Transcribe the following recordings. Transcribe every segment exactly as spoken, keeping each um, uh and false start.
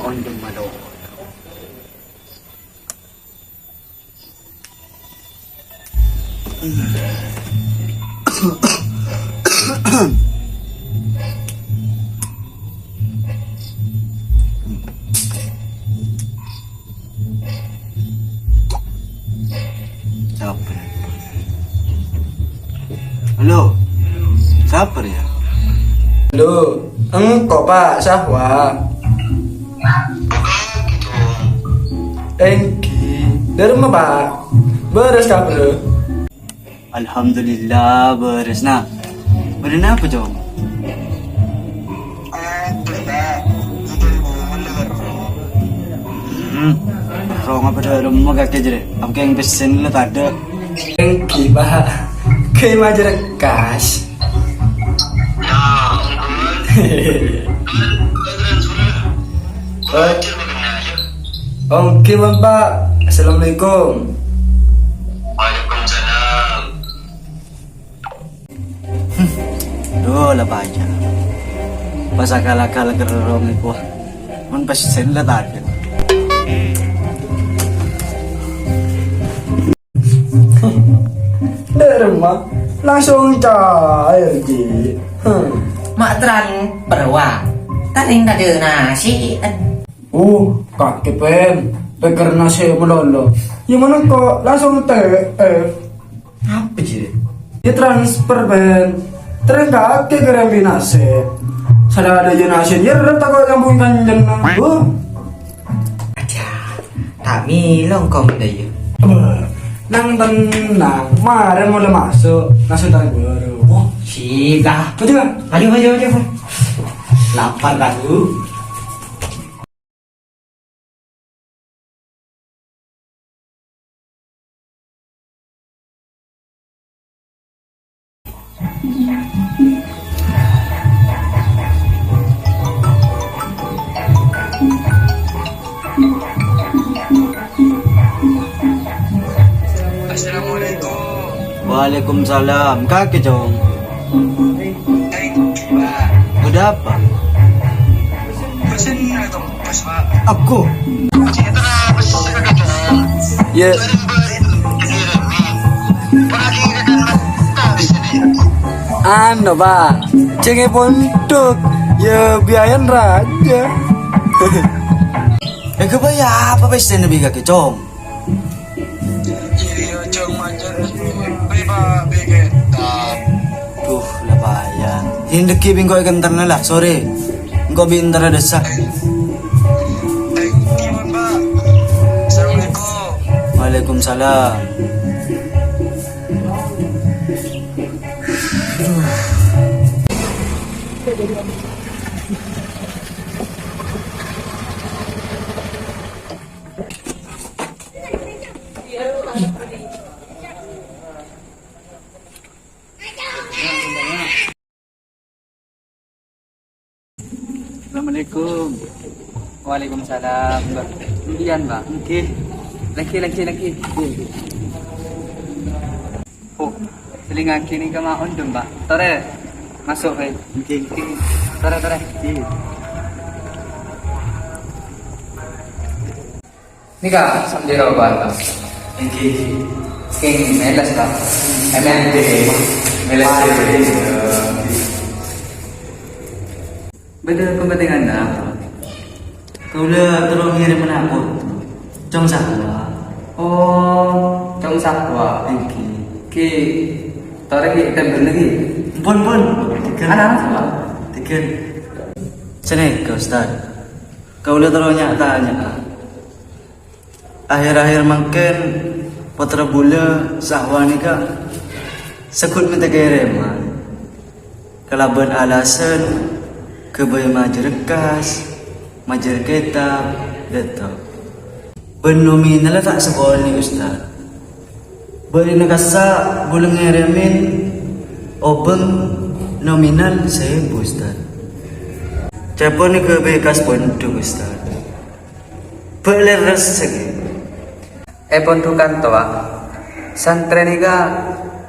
Onjung malolo. Sapa ya? Halo, sapa ya? Halo, engko', Pak, Sahwa. Engghi, dâ' remma, Pak? Bârâs kabhâr? Alhamdulillah, bârâs, nah. Bâdâ napa, Cong? Hmm, rong apa dâ' remma kakè jârè? Aku yang pesen lè tadâ'. Engghi, Pak. Kayak majar kas. Oke, Bapak. Assalamualaikum. Waalaikumsalam. Duh, la pajâ. Pas akal-akal kerrong iku. Mon pesen la tadâ'. Dâ' remma langsung cair, Ji. Hmm. Ma' terang perwa. Taring tadâ' nasi. Oh, kakè, Pen. Pèkkèr nasi malolo. Ya, mana kok langsung T F. Apa, Ji? Ya, transfer, Pen. Terang kakè kèrèm nasi. Sadhâjâ nasi, ya, rep tako nyambung kanjeng. Oh. Aja, ta' mèlo engko' modâ, yâ. Bâh, nang tennang, marè molaè maso', langsung tang buru. Oh, sip lah. Ayo, ayo, ayo, ayo. Lapar aku. Assalamualaikum. Waalaikumsalam. Kakè, Cong. Ada apa? Aku. Ya. Anu, Pak. Cengè pondok. Ya, biayan raja. Eh, kebaya apa pesta nabi kaki, Cong? Iya, Cong, macet. Bye, Pak. Bye, Pak. Duh, la pajâ. Indekkè bi' engko' èkenterna la, sore. Engko' bi' entarra dâssa'. Thank you, Pak. Assalamualaikum. Waalaikumsalam. Assalamualaikum. Waalaikumsalam, Mbak. Mbiyan, Mbak? Nggih. Lagi, lagi, lagi. Oh, selingaki nih kemauan dong, Mbak. Tore, masuk, Pak. Nggih. Tore, tore. Nggih. Nèka, sambi rowa, Pak. Nggih. Kèng mèles, Pak. M L D. Mèles. Bâdâ kepentingan apa? Kaulâ terro ngèrèm ana'ku. Cong Satwa. Oh, Cong Satwa. Nggih. Ki, torè ki, tembel lagi. Pon, pon. Tiga. Anak apa? Tiga. Sini, ke Ustaz. Kaulâ terro nya-, tanya. Akhèr-akhèr mangkèn, pottra bulâ Sahwa nèka segghut mènta kèrèman. Kalabân alasan ghâbây majâr kas, majâr kètab, dâ' tao. Bân nominal ta' sakonè', Ustaz. Bâdâna kassa' bulâ ngèrèmè obâng nominal saèbu, Ustaz. Ca'èpon ghâbây kas pondhuk, Ustaz. Bâ' lerres sè. È pondhukan towa, santrè nèka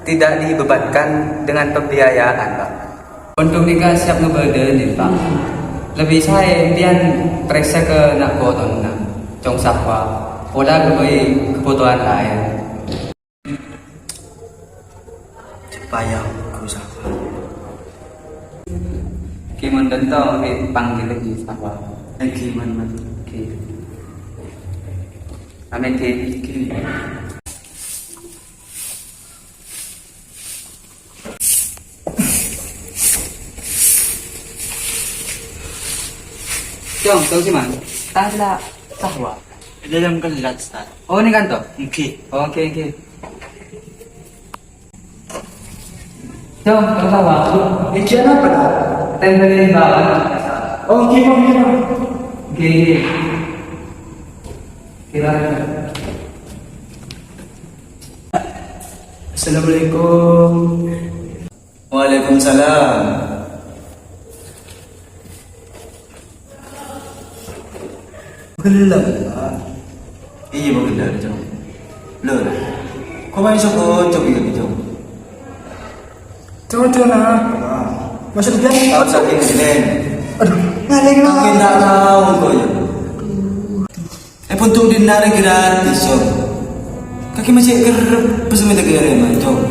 tidak dibebankan dengan pembiayaan, Pak. Pondhuk nèka siap ngabâdâ'âghi, Pak. Lebbi saè empèyan parèksa ka na' potona, Cong Sahwa, pola ghâbây kabhutowan laèn. Supaya Guru Sahwa. Ghi mon dhânto, ghi panggil Ghi Sahwa. Eh, ghi mon, mon. Ghi. Amin, ghi. Ghi. Cong, Cong Siman. Tang sila Sahwa. È dâlem kellas, Ustaz. Oh, nèng kanto? Èngghi. Oke, oke. Cong, Cong Sahwa. Èngghi, napa, Ustaz? Tèmbhâlin bâbâna. Oh, èngghi, Pak, èngghi, Pak. Èngghi, èngghi. Kira. Assalamualaikum. Waalaikumsalam. Ghellâ', Pak. Iyâ, Pak, ghellâ', Cong. Lho, kok maèn soko, Cong, iyâ, Cong? Cong, Cong, nah. Maksud dia? Tahu sakit, Len. Aduh, ngaleng, Pak. Tapi ndak tahu, kok, ya. È pondhuk dinna' rè gratis, Cong. Kakè masih kerrep pas minta kiriman, Cong.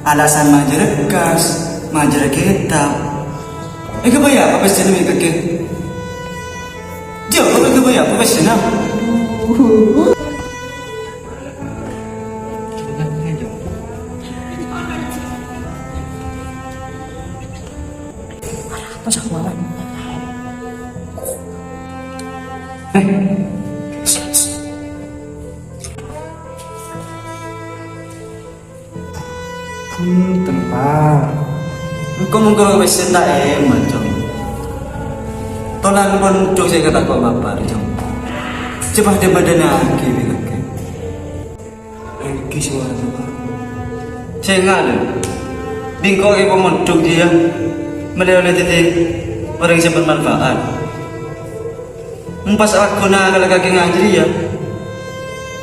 Alasan majârâ kas, majârâ kitab. È, ghâbây apa pèssèna mè' kakè? Jâ, ghâbây apa pèssèna? Masa kemarin? Eh. Bhunten, Pak. Engko' mongko pèssè ta' èman, Cong. Tolan pondhuk sè èkatako' Bapak, Cong. Coba dibâdânnaghi, bilâ. Èngghi sowarana, Pak. Sènga', lho. Bi' engko' è pamondhuk jiyâ, mèlè ollè dhâddhi orèng sè bermanfaat. Empas aghuna kala kakè ngajhâri, yâ.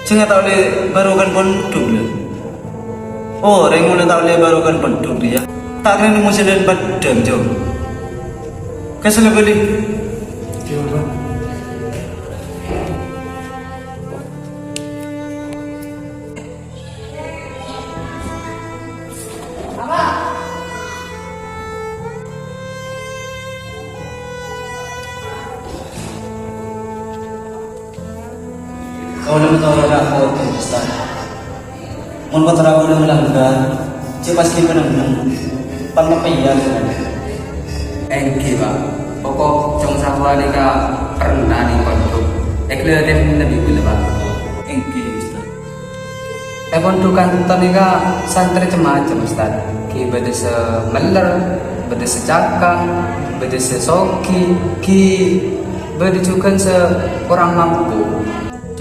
Sènga' ta' ollè barokan pondhuk, lho. Orèng ollè ta' ollè barokan pondhuk, yâ. Ta' kèra nemmo sè laèn paddhâng, Cong. Kasalè bâli. Iyâ, Pak. Kaulâ matoro' ka Apote, Ustaz. Mon pottra kaulâ malanggar, jhâ' pas ghi' pennengngen, pan mapèyan. Èngghi, Pak. Pokok Cong Sahwa nèka pernah nèng pondhuk. Èghellâ' dhâddhi nabbhi kaulâ, Pak. Èngghi, Ustaz. È pondhuk ka'dinto nèka santrè cem-macem, Ustaz. Ghi' bâdâ sè mèller, bâdâ sè cakang, bâdâ sè soghi, ghi' bâdâ jhughân sè korang mampu.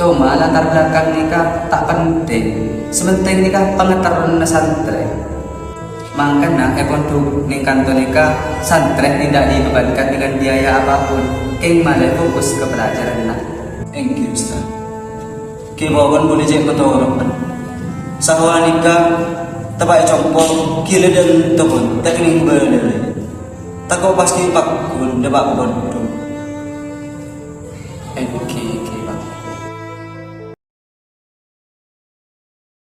Coma latar belakang nèka ta' penting. Sè penting nèka pangaterrona santrè. Mangkana è pondhuk nèng ka'dinto nèka santrè tidak dibebankan dengan biaya apapun. Kèng malè fokus ka pelajaranna. Èngghi, Ustaz. Kèng pokok bulâ cè' kotoro'an. Sahwa nèka teppa'è compo' ghilâ dhân tepon tekning bâlârè. Tako' pas ghi' paggun dâpa' pondhuk.